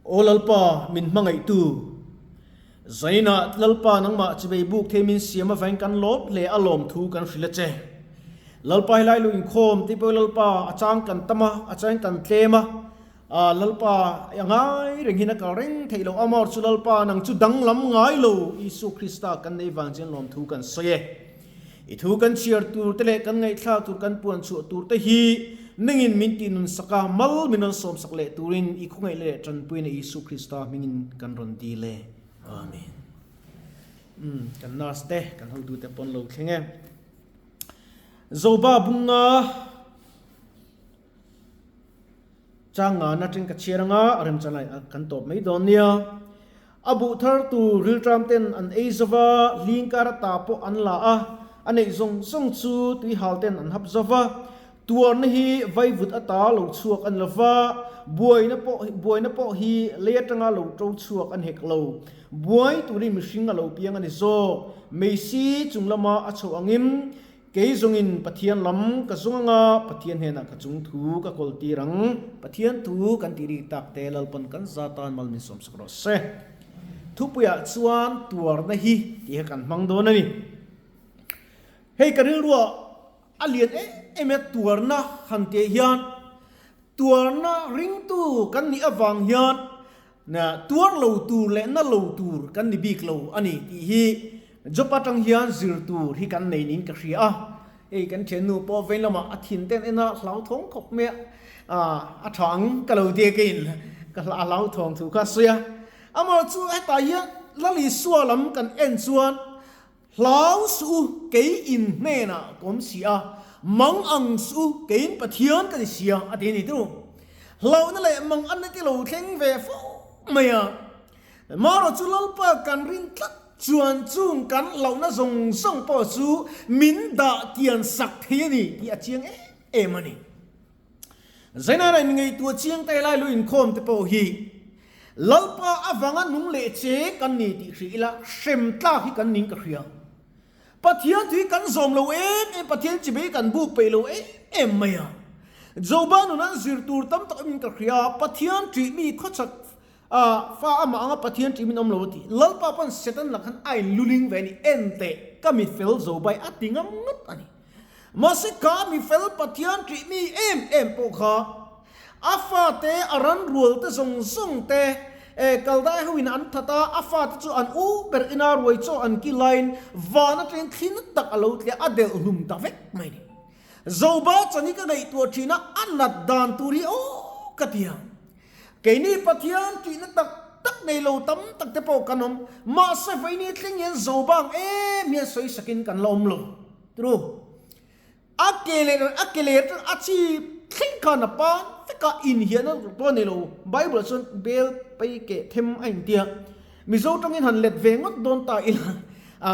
Aw Lalpa, min hmangaihtu, Zainah Lalpa nangmah chivei buk thei min siam avangin kan lawm hle a lawmthu kan hrilh a che. Lalpa helai lu inkhawm tih pawh Lalpa a chang kan tam a, a chang kan tlem a, aa Lalpa a ngai reng hian a kal reng theih loh amawr chu Lalpa nang chu danglam ngai lo Isua Krista kan nei vang chuan lawmthu kan sawi e. I thu kan chhiar tur te leh kan ngaihthlak tur kan puan chhuah tur te hi ningin min tih nun sak a, mal min rawn sawm sak leh turin i khawngaih leh tanpuina Isu Krista hmingin kan rawn dil e. Amen. Umm, kan nurse te, kan hotu te pawn lo thleng e. Zoba bunga Changa na teng ka chhiar anga remchanai kan tawp mai dawn nia. A buh thar tur rilṭam ten an ei zova, hling kar ata pawh an la a, a neih zawng zawng chu tuihal ten an hap zova. Tuarna hi vaivut ata lo chhuak a ni lova, buaina pawh buaina pawh hi lei atanga lo to chhuak a ni hek lo. Buai turin mihring a lo piang a ni zawk. Meisi chung lama a chhoh angin Kei zawngin Pathian lam ka zawng anga Pathian hnenah ka chung thu ka kawl tir ang. Pathian thu kan tih rik tak te Lalpan kan za tan mal min sawmsak rawh se. Thupuiah chuan tuarna hi tih kha kan hmang dawn a ni. Hei ka rilruah a lian em em a tuarna han tih hian tuarna ringtu kan nih avang hian Na tuar lo tur leh na lo tur kan ni bik lo a ni tih hi job atang hian zir tur hi kan nei niin ka hria a. Hei kan thiannu pawh vei lamah a thin ten en a hlauthawng khawp mai a, a tha ang ka lo tia keiin ka a hlauthawng thu kha a sawi a. Amaherawhchu hetah hian Lalisua lam kan en chuan Hlau suh u, kei in hnenah ka awm si a, mang ang suh u, keiin Pathian ka ni si a, a ti a ni tu. Hlauhna leh mang an ti lo thleng ve fo mai a. Marawh chu Lalpa kan rin tlat chuan chung kan hlauhna zawng zawng pawh chu min dah kian sak thei a ni tih a chiang em em a ni. Zainana in ngaihtuah chiang ta helai lu inkhawm te pawh hi Lalpa avanga nung leh che kan ni tih hria ila hrem tlak hi kan ning ka hria. Pathian thu hi kan zawm lo em em, Pathian chibei kan buk peih lo em em mai a. Joba nun an zir tur tam tak awmin ka hria, Pathian ṭih mi khawchhak fa amah anga Pathian ṭih min awm lo a ti. Lalpa pawn Satan lakh han a in luling ve a ni, en teh ka mi fel Jobai a ti ngam ngawt a ni. Mahse ka mi fel Pathian ṭih mi em em pawh kha a fate a ran rual te zawng zawng te Kaldai ho in an that a, a fate chu an u ber ina ruai chaw an ki laiin van atangin thli na tak a lo tliah a delh hlum ta vek mai ni. Zoba chan hi ka ngaihtuah thin a, a nat dan tur hi aw ka ti ang. Keini Pathian ṭihna tak tak nei lo tam tak te pawh kan awm, mahse vawiini thleng hian Zobang em hian sawi sakin kan la awm lo. Tru. A ke leh a ke leh atang a chi thleng khan a pan vek a, inhiahna pawh a nei lo. Bible ah chuan bel pei keh them a intia. Mizo tangin han let ve ngawt dawn ta ila, a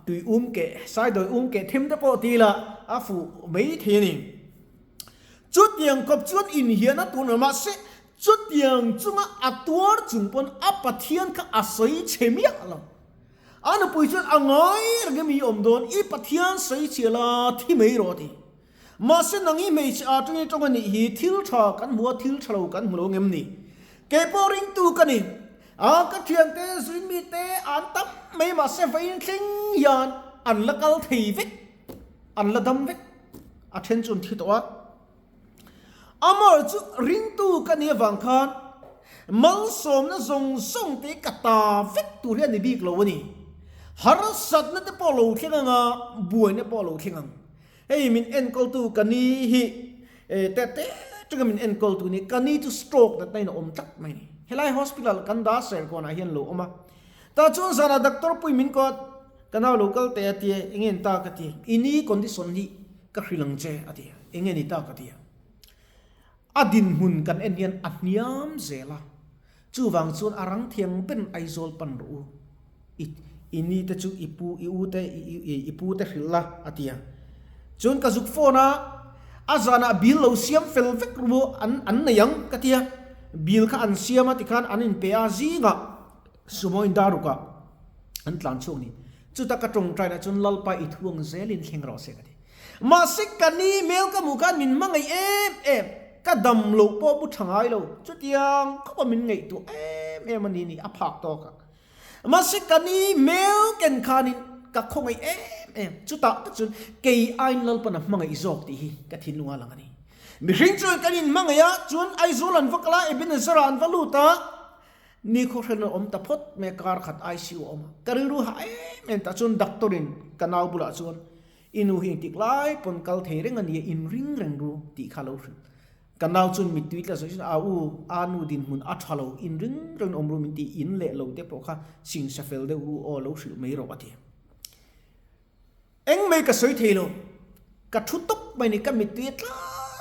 tui um keh, saidawi um keh them te pawh ti ila a fuh mai thei a ni. Chutiang kawp chuan inhiahna tur ni mahse, chutiang chunga a tuar chung pawn a Pathian kha a sawi chhe miah lo. A nupui chuan a ngai reng em i awm dawn, i Pathian sawi chhia la thi mai rawh a ti. Mahse nang hi hmeichhe a tawng i tawng a nih hi, thil tha kan hmu a, thil tha lo kan hmu lo ngem ni? Kei pawh ringtu ka ni. A ka thiante zuin mite an tam mai mahse vawiin thleng hian an la kal thei vek, an la dam vek. A then chu an thi tawh a. Amor chu ringtu ka nih avang khan malsawmna zawng zawng te ka ta vek tur hi a ni bik lo a ni. Harsatna te pawh lo thleng ang a, buaina pawh lo thleng ang. Hei min enkawltu ka ni hi te te tanga min enkawltu ni, ka ni chu stroke natna in a awm tlat mai a ni. Helai hospital kan dah Serkawnah hian lo awm a. Tah chuan zanah doctor pui min kawt, ka nau lo kal teh a ti, enge ni ta ka ti, i ni condition hi Ka hrilh ang che a ti a, enge ni ta ka ti a. A dinhmun kan en hian a hniam zel a, chuvang chuan a rang thiang ber Aizawl pan rawh u, i i ni te chu i pu i u te i pu te hrilh la a ti a. Chuan ka zuk phone a, a zanah bill lo siam fel vek ru an an nei ang ka ti a, bill kha an siam a tikhan an inpe a zingah sumo in darukah an tlan chhuak ni. Chuta ka tawngtaina chuan Lalpa i thuang zelin thleng rawh se ka ti. Mahse ka ni hmel ka hmuh khan min hmangaih em em. Ka dam loh pawh mu tha ngai lo. Chutiang khawpa min ngaihtuah em em a ni ni a phak tawk a. Mahse ka ni hmel ken khanin ka khawngaih em em. Chutah tak chuan kei aiin Lalpan a hmangaih zawk tih hi ka thinlung a lang a ni. Mihring chuan kan inhmangaih a, chuan Aizawl an va kal a, Ebenezer ah an va lut a, Ni khawhran a awm ta phawt mai a, kar khat ICU a awm a, ka rilru hah em em tah chuan doctor in ka nau bulah chuan i nu hi engtik lai pawn kal thei reng a nia in ring reng ru tih kha a lo hrilh. Ka nau chuan mittui tla zawih chuan a u, a nu dinhmun a tha lo, in ring reng awm ru min ti, in leh lo te pawh kha singsa fel deuh ru aw lo hrilh mai rawh a ti. Eng mai ka sawi thei lo, ka thu tawp mai ni, ka mittui a tla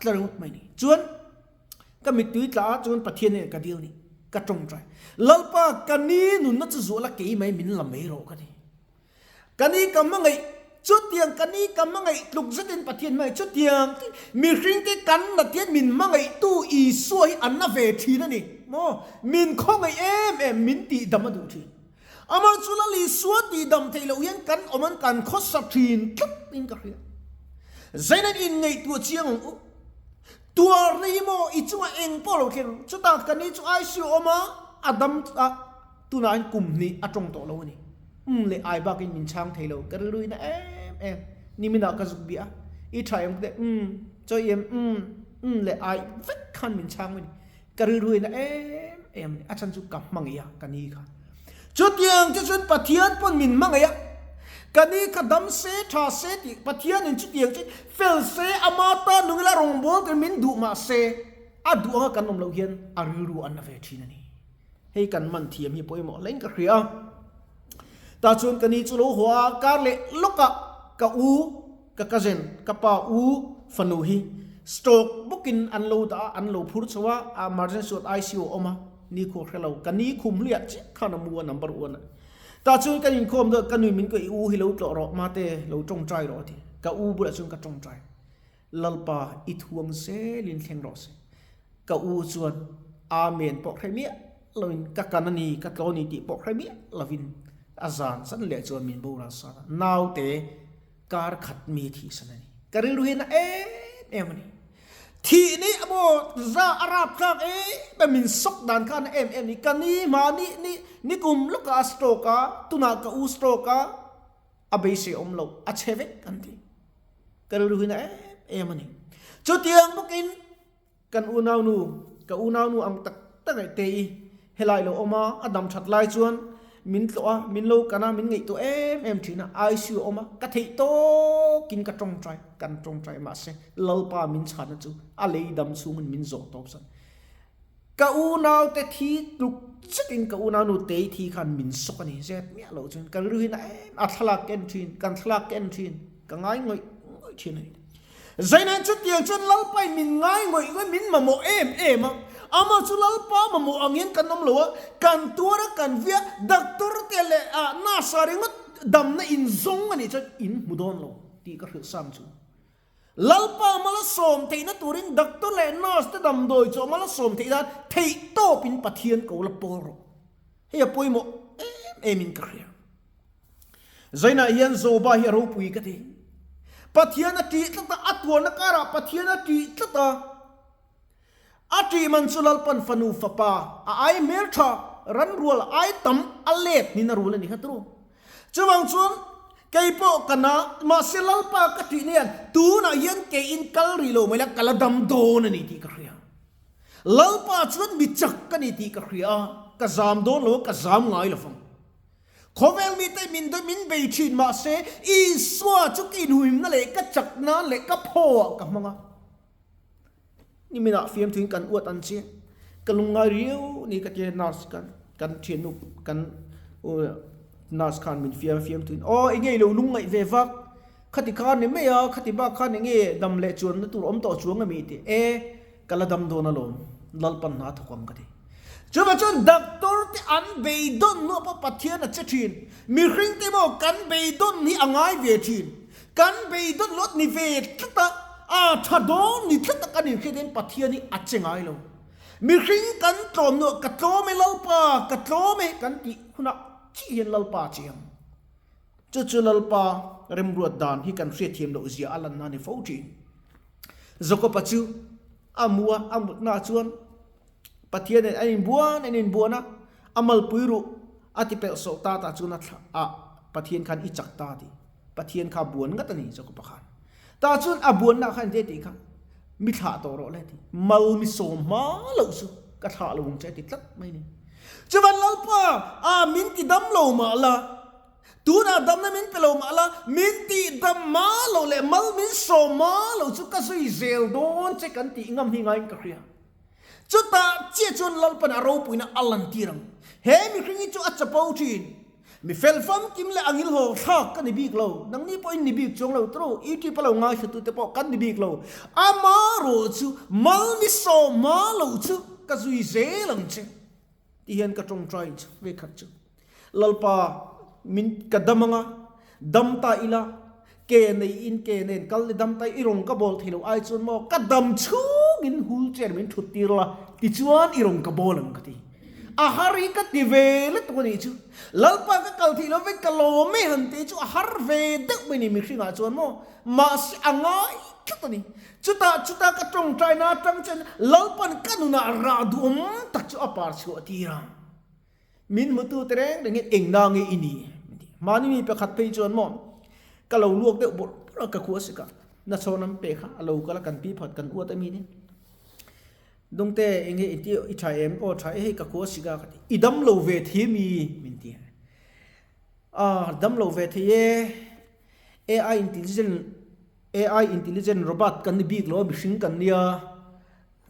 tla ringawt mai ni. Chuan ka mittui tla a chuan Pathian nen ka dil ni, ka tawngtai. Lalpa ka ni nunna chu zual a kei mai min la mai rawh ka ti. Ka ni ka hmangaih chutiang ka ni ka hmangaih tluk zetin Pathian hmangaih chutiang mihring te kan nat hian min hmangaihtu Isua hi an na ve thin a ni maw? Min khawngaih em em min tihdam a duh thin. Amah chu Lal Isua tihdam theih loh hian kan awm an kan khawsa thin tlat in ka hria. Zain an inngaihtuah chiang ang u. Tuarna hi maw i chungah eng pawh lo thleng ang. Chutah ka ni chu ICU awm a, a dam a, tunah hian kum hnih a tawng tawh lo a ni. Um leh ai bakin min chhang thei lo, ka rilru in a em em. Niminah ka zuk bia a, i tha em ka ti a, um, chawi em, um, um leh ai vek khan min chhang mai a ni. Ka rilru in a em em a ni, a chhan chu ka hmangaih a, ka ni kha. Chutiang te chuan Pathian pawn min hmangaih a, ka ni kha dam se, tha se tih Pathianin chutiang chu fel se, ama tan nung ila rawngbâwl tur min duh mah se, a duh anga kan awm loh hian a rilru an la ve thin a ni. Hei kan man thiam hi pawimawh hlein ka hria a. Tah chuan ka ni chu lo haw a, kar leh lawkah ka u, ka cousin, ka pa u fanu hi stroke bawkin an lo dah a, an lo phur chho a, emergency ward ICU a awm a, ni khu a hre lo, ka ni khum hluiah chiah khan a mu a number one a. Tah chuan kan inkhawm deuh, ka nui min ko i u hi lo tlawh rawh, mate lo tawngtai rawh a ti, ka u bulah chuan ka tawngtai. Lalpa i thuang zelin thleng rawh se. Ka u chuan Amen pawh hre miah loin ka kan a ni, ka tlaw ni tih pawh hre miah lovin a zan zan leh chuan min boral san a, naute kar khat mi thih san a ni. Ka rilru hian a em em a ni. Thih ni maw za a rap thlak em em min sawk dan khan a em em ni. Ka ni hma ni ni nikum lawkah a stroke a, tunah ka u stroke a, a beisei awm lo, a chhe vek an ti. Ka rilru hi na em em a ni. Chutiang bawkin kan unaunu, ka unaunu ang tak tak eh te i helai lo awm a, a dam that lai chuan min tlawh a, min lo kan a, min ngaihtuah em em thin a, ICU a awm a, ka theih tawkin ka tawngtai, kan tawngtai mahse Lalpa min chhanna chu a lei dam chhungin min zawh tawp san. Ka unaute thi tluk zetin ka unaunu Tei thi khan min sawk a ni zet miah loh chuan ka rilru hi na em a thlalak ka en thin, kan thlalak ka en thin, ka ngai ngawih ngawih thin a ni. Zainain chutiang chuan Lalpain min ngai ngawih ngawih min mamawh em em a, amah chu Lalpa mamawh ang hian kan awm lo a, kan tuar a kan via doctor te leh ah nurse ah ringawt damna inzawng a nih chuan in hmu dawn lo tih ka hrilh sang chu. Lalpa mala sawm theihna turin doctor leh nurse te damdawi chu mala sawm theih nan theih tawpin Pathian ko la pawl rawh. Hei a pawimawh em em in ka hria. Zainah hian Joba hi a ropui ka ti. Pathian a ṭih tlat a, a tuarna karah Pathian a ṭih tlat a. A ṭih man chu Lalpan fanu fapa a ai hmelṭha ran rual ai tam a let niin a rul a ni kha turu. Chuvang chuan kei pawh ka na, mahse Lalpa ka ṭih na hian tunah hian keiin kal rih lo mai la ka la dam dawn a ni tih ka hria. Lalpa chuan mi chak ka ni tih ka hria a, ka zam dawn lo a, ka zam ngai lo fang. Khawvel mite min dawi min bei ṭhin mahse Isua chu ka inhuimna leh ka chak nan leh ka phaw ah ka hmang a. Niminah fiamthuin kan uat an che. Ka lungngai riau ni ka tia nurse kan kan thiannu kan nurse khan min fiam fiamthuin aw enge ilo lungngaih ve vak khati khan ni mai a khati bak khan enge dam leh chuanna tur awm tawh chuang ami ti e ka la dam dawn alawm Lalpan hna thawk ang ka ti. Chuvang chuan doctor te an beidawn hnuah pawh Pathian a che thin. Mihring te maw kan beidawn hi a ngai ve thin. Kan beidawn lawt ni ve tlat a, a tha dawn ni tlat a kan inhriat hian Pathian hi a che ngai lo. Mihring kan tlawm hnuah ka tlawm e Lalpa, ka tlawm e kan tih hunah chiah hian Lalpa a che ang. Chu chu Lalpa remruat dan hi kan hriatthiam loh zia a lanna a ni fo thin. Jakob-a chu. A mu a, a mutnaah chuan Pathian nen an inbuan an inbuan a, a malpui ruh a ti pelh sawh ta tah chuan a thlah a, Pathian khan i chak ta tih Pathian kha a buan ngat a ni Jakob-a khan. Tah chuan a buanna khan enge tih kha mi thlah tawh rawh le tih mal mi sawm hma loh chu ka thlah lo ang che a ti tlat mai a ni. Chuvan Lalpa a min ti dam lo mah la, Tunah damna min pe lo mah la, min tih dam ma lo leh mal min sawm ma lo chu ka zui zel dawn che kan tih ngam hi ngaiin ka hria. Chutah chiah chuan Lalpan a ropuina a lantir ang. He mihring hi chu a chapo thin. Mi fel famkim leh a ngilhaw thlak ka ni bik lo. Nangni pawhin ni bik chuang lo tawh. YouTube a lo ngaithlatute pawh kan ni bik lo. Amarawh chu mal mi sawm ma lo chu ka zui zel ang che. Ti hian ka tawngtai ve khat chu. Lalpa min ka dam anga, dam ta ila, ke nei in ke nen kal ni dam ta i rawng ka bawl thei lo ai chuan maw ka dam chhung in hul chair min thut tir la tichuan i rawng ka bawl ang ka ti. A har hi ka ti ve lutuk a nih chu. Lalpa ka kal theih lo vek ka lawm e han tih chu a har ve deuh mai ni mihring ah chuan maw mahse a ngai tlat a ni. Chutah chutah ka tawngtaina atang chuan Lalpan ka nunah rah duhawm tak chu a par chhuah tir a. Min hmutu te reng rengin eng na nge i ni? Min ti. Mahni mi pakhat phei chuan maw ka lo luak deuh bawrh bawrh a ka khua sik a, nachhawn an pek kha a lo kal a kan pi phat kan uat a mi nen. Dungte eng nge i ti i tha em? Aw tha e hei ka khua sik a ka ti. I dam lo ve thei mi? Min ti. A dam lo ve thei e. AI intelligent AI intelligent robot kan ni bik lo a mihring kan nia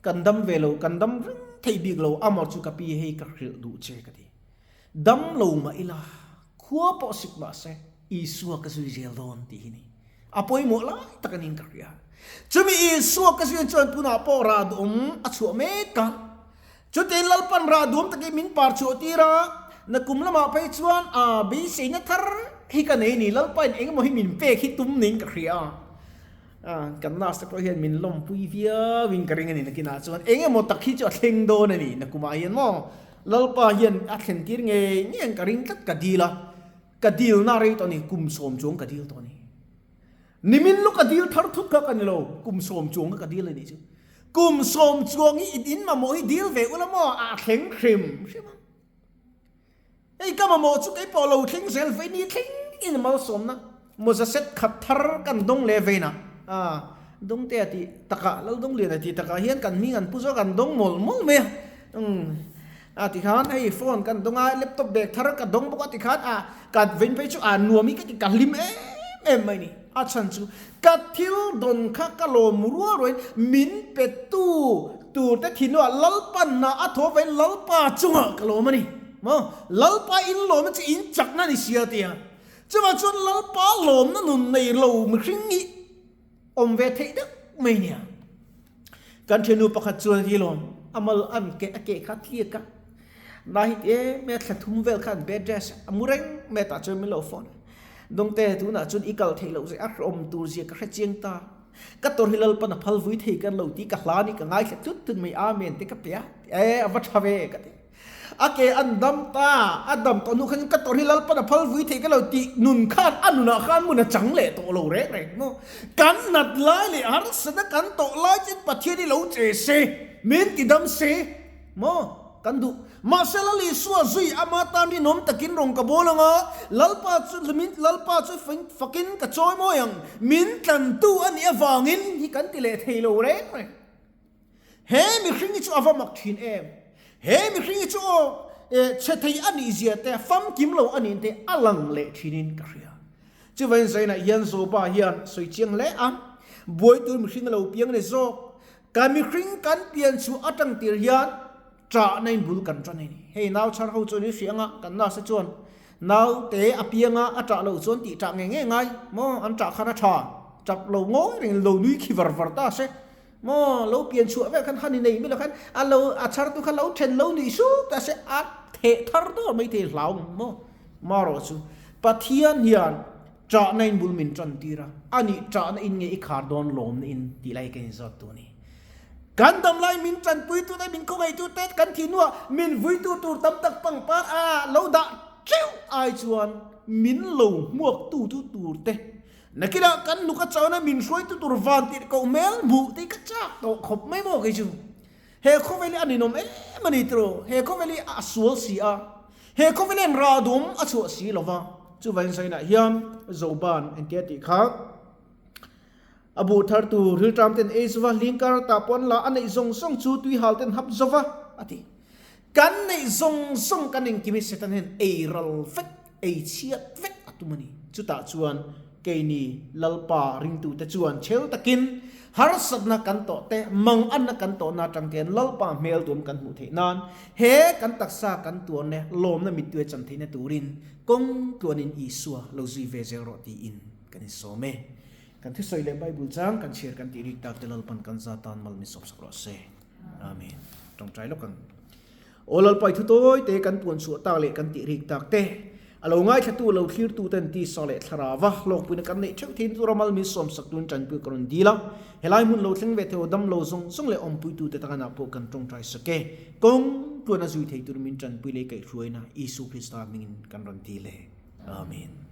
kan dam ve lo kan dam reng thei bik lo amah chu ka pi hei ka hrilh duh che ka ti dam lo mah ila khua pawh sik mah se Isua ka zui zel dawn tih hi ni a pawimawh lai tak anin ka hria chumi Isua ka zui chuan tunah pawh rah duhawm a chhuah mek a chutin Lalpan rah duhawm takin min par chhuah tir a nakum lamah phei chuan a beiseina thar hi ka nei ni Lalpain engemaw hi min pek hi tum niin ka hria a kan nurse te pawh hian min lawmpui viau in ka ring a ni nakinah chuan engemaw tak hi chu a thleng dawn a ni nakumah hian maw Lalpa hian a thlen tir ngei ngei ang ka ring tlat ka dil a ka dil na rei tawh a ni kum sawm chuang ka dil tawh a ni nimin lu ka dil thar thut kha ka ni lo kum sawm chuang kha ka dil a nih chu kum sawm chuang hi in mamawh hi dil ve ula maw a thleng hrim hrim a. Hei ka mamawh chu kei pawh lo thleng zel vei ni thleng in malsawmna mawza set khat thar kan dawng leh vein a, a Dawngte a tih takah Laldawng Lian a tih takah hian kan hming an pu zawk an dawng mawlh mawlh mai a, umm a ti khan hei phone kan dawng a laptop bag thar ka dawng bawk a ti khan a ka vein phei chu a nuam hi ka ti ka hlim em em mai ni a chhan chu ka thil dawn kha ka lawm rual ruain min pe tu tur te thinlungah Lalpanna a thaw vein Lalpa chungah ka lawm a ni. Maw? Lalpa in lawmna chu in chakna a ni sia tia. Chuvang chuan Lalpa lawmna nun nei lo mihring hi awm ve theih deuh mai nia. Kan thiannu pakhat chuan a ti lawm, a mal an keh a keh kha tliak a, na hi ti em em a thla thum vel khan bed rest a mu reng mai a tah chuan min lo phone a. Dawngte tunah chuan i kal theih loh zia a hrehawm tur zia ka hre chiang ta. Ka tawrh hi Lalpan a phal vui thei kan lo ti ka hla ni ka ngaithla tlut tlut mai Amen te ka pe a, e a va tha ve ka ti. A ke an dam ta, a dam tawh hnu khan ka tawrh hi Lalpan a phal vui thei ka lo ti nun khan a nunah khan hmun a chang leh tawh lo reng reng maw. Kan nat lai leh harsatna kan tawh lai chuan Pathian hi lo che se, min ti dam se maw kan duh. Mahse Lal Isua zui ama tan rinawm takin rawn ka bawl ang a, Lalpa chu min Lalpa chu fakin ka chawi mawi ang, min tlantu a nih avangin hi kan ti leh thei lo reng reng. He mihring hi chu a va mak thin em? He mihring hi chu aw chhe thei a nih zia te, famkim lo a nih te a lang leh thinin ka hria. Chuvain Zainah hian Zoba hian sawi chiang hle a, buai tur mihring a lo piang ni zawk. Ka mihring kan pian chhuah atang tir hian ṭahna in bul kan ṭan a ni. Hei nau chhar ho chuan i hria anga kan nurse chuan nau te a piang a, a ṭah loh chuan tih ṭah ngei ngei ngai maw an ṭah khan a ṭha, ṭap lo ngawi reng lo nui khi var var ta se. Maw lo pian chhuah vek khan han i nei mai lo khan a lo a chhar tu kha lo then lo nuih sup ta se a theh thar dawr mai thei hlau maw marawh chu Pathian hian ṭahna in bul min ṭan tir a ani ṭahna in nge i khar dawn lawmna in tih lai ka inzawt tu a ni kan dam lai min ṭanpui tu te min khawngaih tu te kan thih hnuah min vui tu tur tam tak pangpar a lo dah teuh ai chuan min lo hmuak tu tu tur te. Nakinah kan nuk a chana min hruaitu tur van tirh koh hmel hmuh te hi ka chak tawh khawp mai maw kei chu. He khawvel hi a ninawm em a ni tiraw? He khawvel hi a sual si a, he khawvel hian rah dum a chhuah si lo va. Chuvangin Zainah hian Zoban engtia tih kha a buh thar tur rilṭam ten ei zova, hlingkar tah pawh an la a neih zawng zawng chu tuihal ten hap zova a ti. Kan neih zawng zawng kan engkim hi Satan hian ei ral vek, ei chhiat vek a tum a ni. Chutah chuan keini Lalpa ringtute chuan chhel takin harsatna kan tawh te, manganna kan tawhna atang te hian Lalpa hmel duam kan hmuh theih nan he kan taksa kan tuarna lawmna mittui a chan theihna turin kawng tluanin Isua lo zui ve zel rawh tiin kan insawm e. Kan thusawi leh Bible chang kan chhiar kan tih rik tak te Lalpan kan za tan mal min sawpsak rawh se. Amen. Tawngtai lawk ang. Aw Lalpai thu tawi te kan puan chhuah tak leh kan tih rik tak te, a lo ngaithlatu lo thlirtu ten tisa leh thlarava hlawkpuina kan neih theuh thein tura mal min sawmsak tun tanpui ka rawn dil a. Helai hmun lo thleng ve thei aw dam lo zawng zawng leh awmpuitu te takana pawh kan tawngtai sak e. Kawng tluan a zui thei tur min tanpui leh kaihhruaina Isu Krista hmingin kan rawn dil e. Amen.